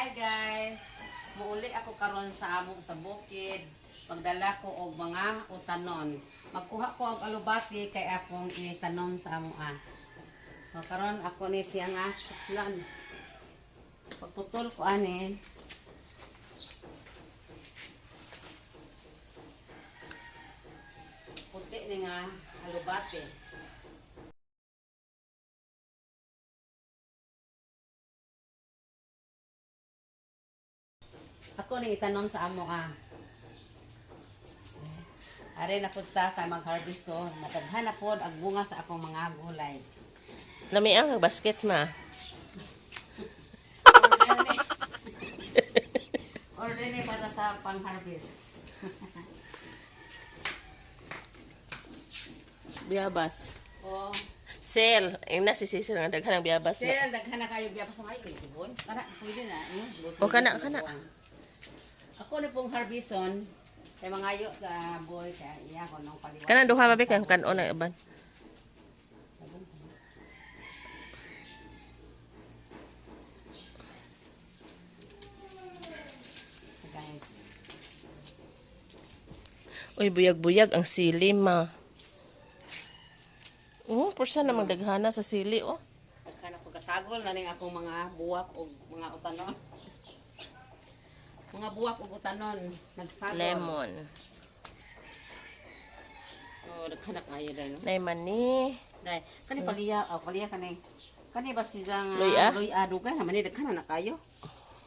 Hi guys! Muuli ako karon sa amo sa bukid. Magdala ko og mga utanon. Magkuha ko og alubati kay akong itanom sa amo ah. So, karon ako ni siya nga putlan. Pagputol ko ani. Puti ni nga alubati. Ako ni itanom sa amo ah. Are na pud ta sa mag-harvest ko. Mataghan na pod ang bunga sa akong mga gulay. Lami ang basket, ma. Order ni para sa pang-harvest. Biyabas. O, Sel. Ang nasi si Sel nga daghan ang biyabas na. sel, daghan na kayo biya pa sa may siboy. Kana, pwede na. O, kana, kana. Ako ni pong harveston, kay mangayo ka boy, kay iya ko nung paliwa. Kanang duha ba kay kanon na uban. Guys, Uy, buyag-buyag ang sili, ma. Oh, pursa namang daghana sa sili, oh. daghan ako kasagol na ning akong mga buwak og mga utanon. Mga buwak og utanon, nagsagol. Lemon. Oh, daghan na kayo dahil. No? Nay mani. Dai, kani paliya, oh, paliya kani. Kani ba siya nga Luya? luya dugay naman ni daghan na kayo.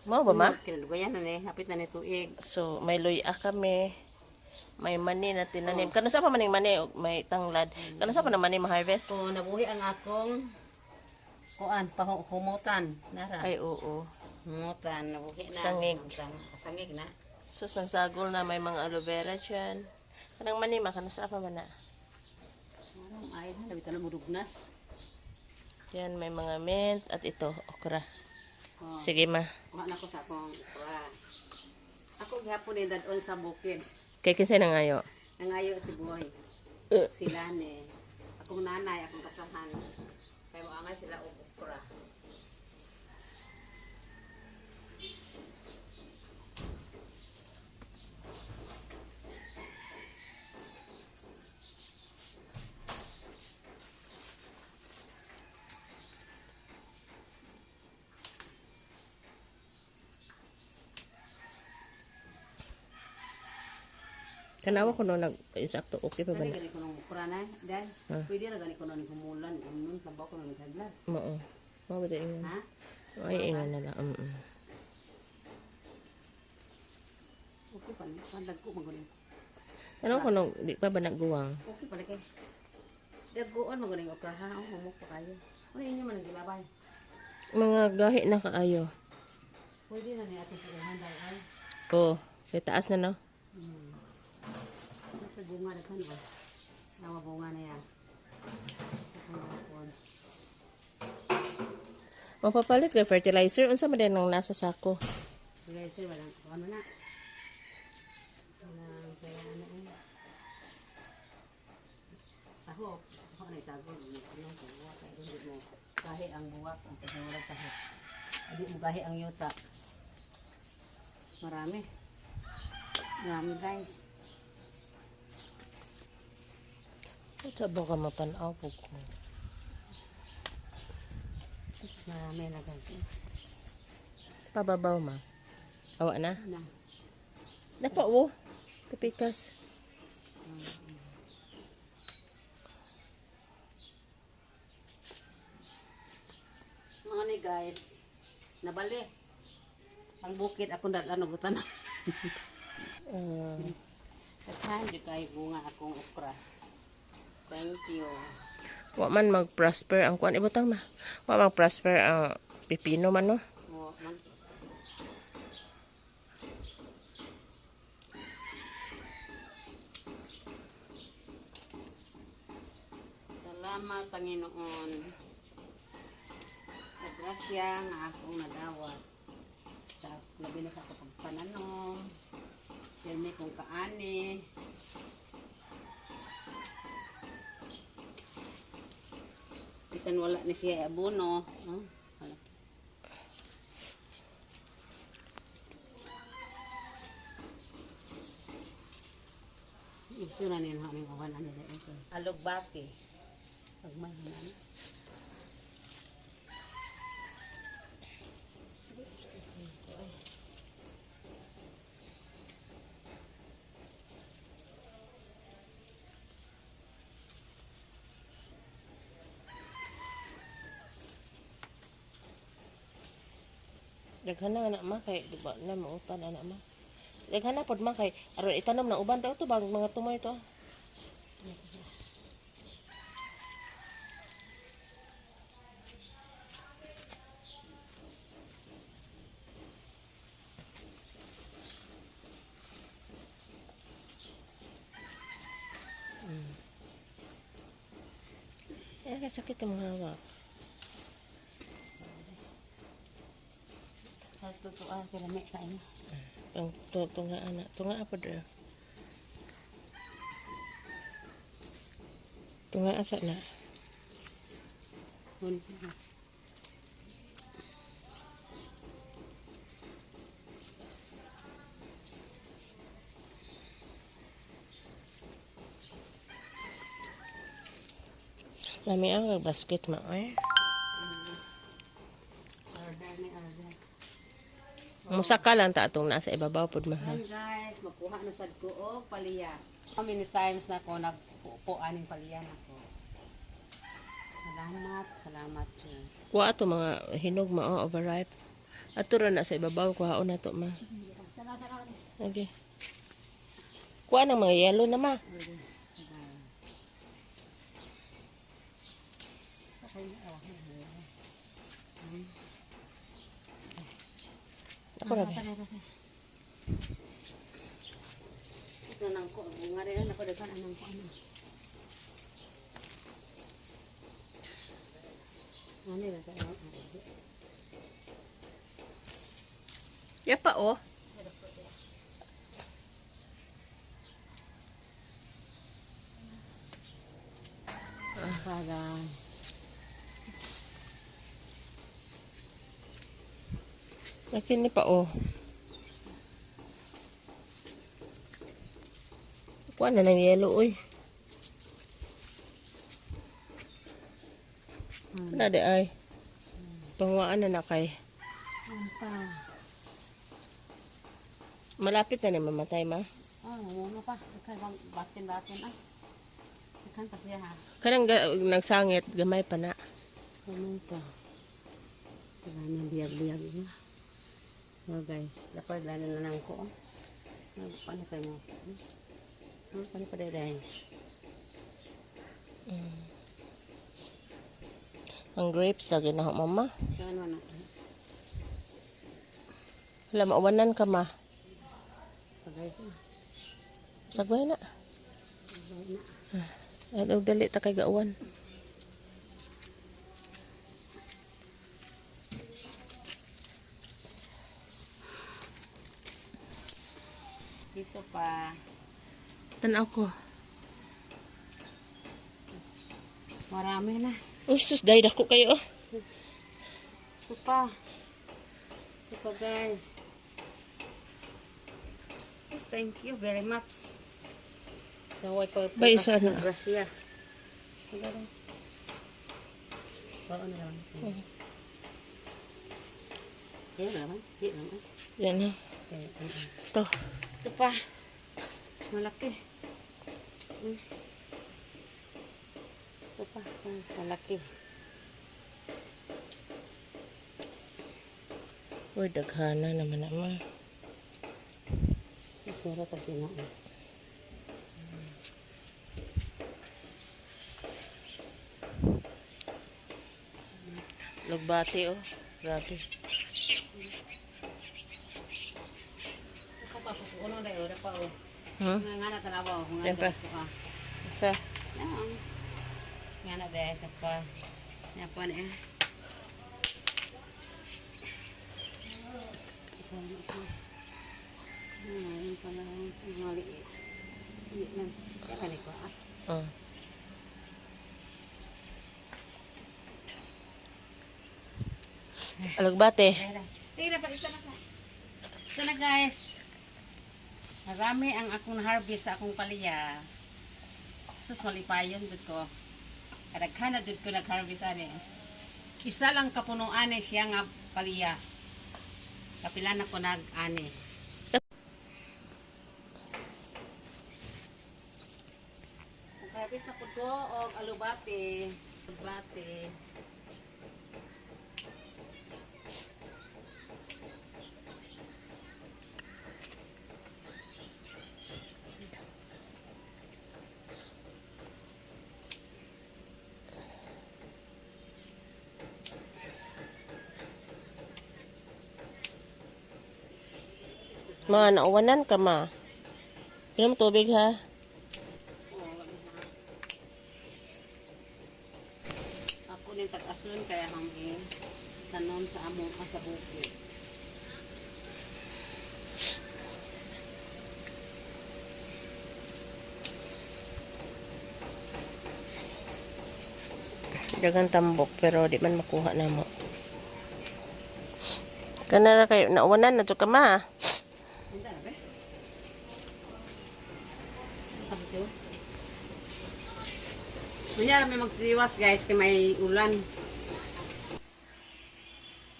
Mao ba, ma? Kinadugayan na ni, hapit na ni tuig. So, may luya kami. May mani na tinanim. Kano sa pa maning mani og may tanglad. Kano sa pa na mani ma-harvest? So nabuhi ang akong kuan pahumutan nara. Ay, oo. Humutan nabuhi na. Sangig. Humutan. Sangig na. So, ang sagol na may mga aloe vera dyan. Kanang mani, ma, kano sa pa man na? Anong ay na labi na mudugnas. Yan, may mga mint at ito, okra. Oh, Sige, ma. kuha na ko sa akong okra. Ako gihapon ni dadon sa bukid. Kay kinsay nangayo. Nangayo si Boy. Sila ni akong nanay, akong kasahan. Kay moangay sila og okra. Tanawa ko no nag insakto okay pa ba Kani na? gani ko nung okra na, dahil pwede ra gani ko nung humulan, umnon sabaw ko nung hadlan. Mao. Mao ba ingon? Ha? Ay, ingon na lang. Okay pa ni, pandagko man gani. Tanawa ko no di pa ba nagguwang? Okay pala kay. Daggoon man gani okra ha, oh, humok pa kayo. Ano inyo man ang gilabay? Mga gahi na kaayo. Pwede na ni ating puhunan dahil ay. Oh, kay taas na no. Sa bunga daghan ba? Nawa bunga na yan. Daghan na kuan. Mapapalit kay fertilizer unsa man din ang nasa sako? Guys, walang ano na. Walang kaya ano eh. Ako, ako na isagol. Ano, buwak. Kaya hindi mo gahi ang buwak. Ang kasi tahi. Hindi mo gahi ang yuta. Marami. Marami guys. Unsa ba ka mapanaw po ko? Mas marami na guys. Pababaw ma. Awa na. Na. Napa oh. Tapikas. Mga ni guys, nabali. Ang bukid akong dalan og tanan. Daghan jud kayo bunga akong okra. Thank you. Wa man mag-prosper ang kuan ibutang ma. Wa mag-prosper ang pipino man no. Mo man. Salamat Panginoon sa grasya nga akong nadawat sa labi na sa akong pagpananom, pirmi kong kaani. Bisan wala ni siya abono, oh, wala. Gusto na niya aming uban ano sa ito. Alugbati. Pagmay na ano. Daghan na na ma kay di ba na mautan ana ma. Daghan na pod ma kay aron itanom na uban ta to bang mga tumoy to. Eh, sakit ang mga hawak. Totoo, kilami sa inyo. Ang tunga ana, tunga pa dra. Tunga asa na. Ngunit siya. Lami ang basket ma oy. Order ni order. Musaka lang ta atong nasa ibabaw pod ma. Ha? Hi guys, makuha na sad ko og paliya. How many times na ko nagpupo aning paliya na ko. Salamat, salamat Diyos. Kuha ato mga hinog ma oh, overripe. Ato ra na sa ibabaw kuhaon na to ma. Okay. Kuha ng mga yellow na ma. Ako ra ba? Ito nang ko, bunga rin ako daghan anang ko ano. Ano ra sa Ya pa oh. Saga. Nakini pa oh. Kuha na ng yellow oy. Na di ay. Panguhaan na na kay. Ano pa? Malapit na ni mamatay ma. Ah, muna pa. Daghan bang batin-batin ah. Daghan pa siya ha. Kanang nagsangit gamay pa na. Ganun pa. Sila na biyag-biyag na. So guys, dapat dali na lang ko. Oh. Ano, paano kayo mo? Hmm? Paano pa dahil? Ang grapes lagi na ho mama. So ano na? Hala mauwanan ka ma. So guys, ah. Sagway na. Sagway na. Ay, og dali ta kay gauwan. Dito pa. Tan-aw ko. Marami na. Uy, sus, dahil dako kayo. Oh. Sus. Ito pa. Ito pa guys. Sus, thank you very much. So, why pa Ba, isa na. Gracia. Ano ba? na lang. Yan naman. Yan naman. Yan na. Okay, Ito. Ito pa. Malaki. Ito pa. Malaki. Uy, daghana naman naman. Masarap ang tinaon. Lugbati, oh. Grabe. Ako pa, pupuno na yun. Pa, oh. Hmm? Nga nga na tanawa, oh. Nga Yan pa. na. Sa, Yan. Nga na dahil sa pa. Yan pa na eh. Isa na ito. Yun pala. Ang maliit. Hindi lang. Kaya balik ko ah. oh. Alugbate. Tingnan pa, ito na. Ito na guys. Marami ang akong harvest sa akong palya. Sus, malipayon jud ko. Kadaghan na jud ko nag-harvest ani. Isa lang kapunuan eh siya nga palya. Kapila na ko nag-ani. Nag-harvest na ko og alubate. Alubate. Ma, nauwanan ka, ma. Inom tubig, ha? Ako ning tag-ason kaya hangin tanom sa among sa bukid. Daghang tambok, pero di man makuha na mo. Kanara kayo, nauwanan na jud ka, ma. Hindi na be. Pagtiwas. Kunya may magtiwas, guys, kay may ulan.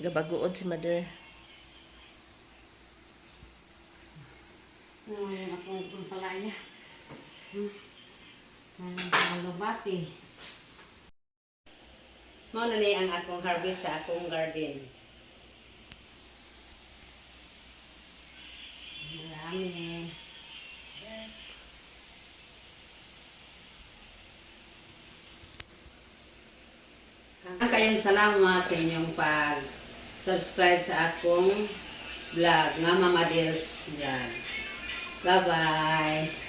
Gabaguod si mother. Ano yung akong palaya? Alubati. Mao na ni ang akong harvest sa akong garden. Marami. Ang kayong salamat sa inyong pag-subscribe sa akong vlog nga Mama Dels Vlog. Bye-bye!